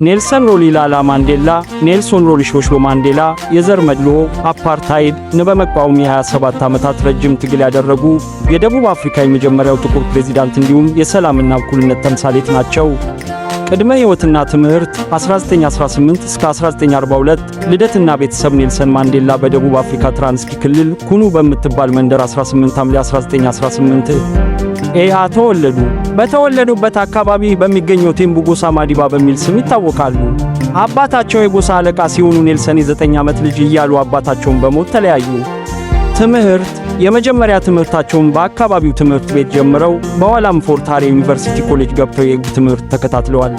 ኔልሰን ሮሊላላ ማንዴላ፣ ኔልሶን ሮሊሾሽሎ ማንዴላ የዘር መድልዎ አፓርታይድ ን በመቃወም የ27 ዓመታት ረጅም ትግል ያደረጉ የደቡብ አፍሪካ የመጀመሪያው ጥቁር ፕሬዚዳንት እንዲሁም የሰላምና እኩልነት ተምሳሌት ናቸው። ቅድመ ሕይወትና ትምህርት 1918 እስከ 1942። ልደትና ቤተሰብ። ኔልሰን ማንዴላ በደቡብ አፍሪካ ትራንስኪ ክልል ኩኑ በምትባል መንደር 18 ሐምሌ 1918 ኤአ ተወለዱ። በተወለዱበት አካባቢ በሚገኘው ቴምቡ ጎሳ ማዲባ በሚል ስም ይታወቃሉ። አባታቸው የጎሳ አለቃ ሲሆኑ ኔልሰን የ9 ዓመት ልጅ እያሉ አባታቸውን በሞት ተለያዩ። ትምህርት። የመጀመሪያ ትምህርታቸውን በአካባቢው ትምህርት ቤት ጀምረው በኋላም ፎርት ሃሬ ዩኒቨርሲቲ ኮሌጅ ገብተው የሕግ ትምህርት ተከታትለዋል።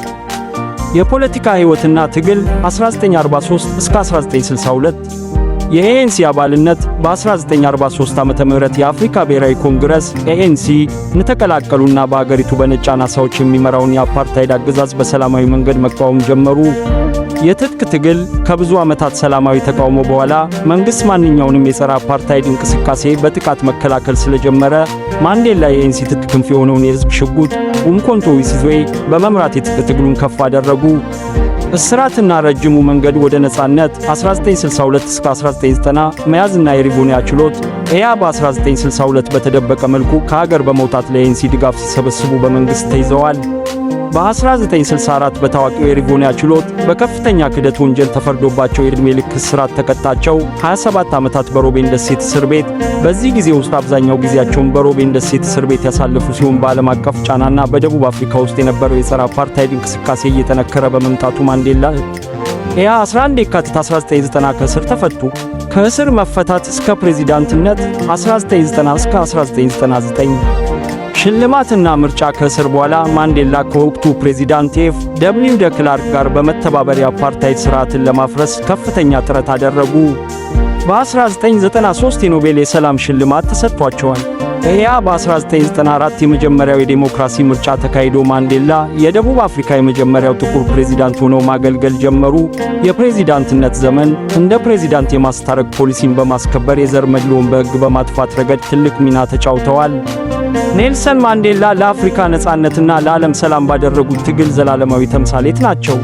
የፖለቲካ ሕይወትና ትግል 1943 እስከ 1962። የኤኤንሲ አባልነት። በ1943 ዓ.ም. የአፍሪካ ብሔራዊ ኮንግረስ ኤኤንሲ ን ተቀላቀሉና በአገሪቱ በነጭ አናሳዎች የሚመራውን የአፓርታይድ አገዛዝ በሰላማዊ መንገድ መቃወም ጀመሩ። የትጥቅ ትግል። ከብዙ ዓመታት ሰላማዊ ተቃውሞ በኋላ መንግሥት ማንኛውንም የጸረ አፓርታይድ እንቅስቃሴ በጥቃት መከላከል ስለጀመረ ማንዴላ የኤኤንሲ ትጥቅ ክንፍ የሆነውን የሕዝብ ሽጉጥ ኡምኮንቶ ዊሲዝዌ በመምራት የትጥቅ ትግሉን ከፍ አደረጉ። እስራትና ረጅሙ መንገድ ወደ ነጻነት 1962 እስከ 1990። መያዝና የሪቮኒያ ችሎት። ኤያ በ1962 በተደበቀ መልኩ ከሀገር በመውጣት ለኤኤንሲ ድጋፍ ሲሰበስቡ በመንግሥት ተይዘዋል። በ1964 በታዋቂው የሪቮኒያ ችሎት በከፍተኛ ክህደት ወንጀል ተፈርዶባቸው የዕድሜ ልክ እስራት ተቀጣቸው፣ 27 ዓመታት በሮቤን ደሴት እስር ቤት። በዚህ ጊዜ ውስጥ አብዛኛው ጊዜያቸውን በሮቤን ደሴት እስር ቤት ያሳለፉ ሲሆን በዓለም አቀፍ ጫናና በደቡብ አፍሪካ ውስጥ የነበረው የጸረ አፓርታይድ እንቅስቃሴ እየጠነከረ በመምጣቱ ማንዴላ ኤያ 11 የካቲት 1990 ከእስር ተፈቱ። ከእስር መፈታት እስከ ፕሬዚዳንትነት 1990 እስከ 1999። ሽልማትና ምርጫ። ከእስር በኋላ ማንዴላ ከወቅቱ ፕሬዚዳንት ኤፍ ደብሊው ደ ክላርክ ጋር በመተባበር የአፓርታይድ ስርዓትን ለማፍረስ ከፍተኛ ጥረት አደረጉ። በ1993 የኖቤል የሰላም ሽልማት ተሰጥቷቸዋል። ኤያ በ1994 የመጀመሪያው የዴሞክራሲ ምርጫ ተካሂዶ ማንዴላ የደቡብ አፍሪካ የመጀመሪያው ጥቁር ፕሬዚዳንት ሆነው ማገልገል ጀመሩ። የፕሬዚዳንትነት ዘመን። እንደ ፕሬዚዳንት የማስታረቅ ፖሊሲን በማስከበር የዘር መድልዎን በሕግ በማጥፋት ረገድ ትልቅ ሚና ተጫውተዋል። ኔልሰን ማንዴላ ለአፍሪካ ነጻነትና ለዓለም ሰላም ባደረጉት ትግል ዘላለማዊ ተምሳሌት ናቸው።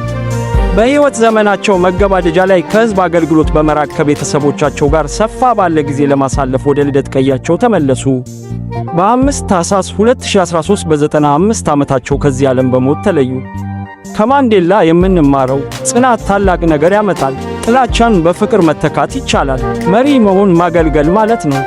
በሕይወት ዘመናቸው መገባደጃ ላይ ከሕዝብ አገልግሎት በመራቅ ከቤተሰቦቻቸው ጋር ሰፋ ባለ ጊዜ ለማሳለፍ ወደ ልደት ቀያቸው ተመለሱ። በ5 ታኅሳስ 2013 በ95 ዓመታቸው ከዚህ ዓለም በሞት ተለዩ። ከማንዴላ የምንማረው፦ ጽናት ታላቅ ነገር ያመጣል። ጥላቻን በፍቅር መተካት ይቻላል። መሪ መሆን ማገልገል ማለት ነው።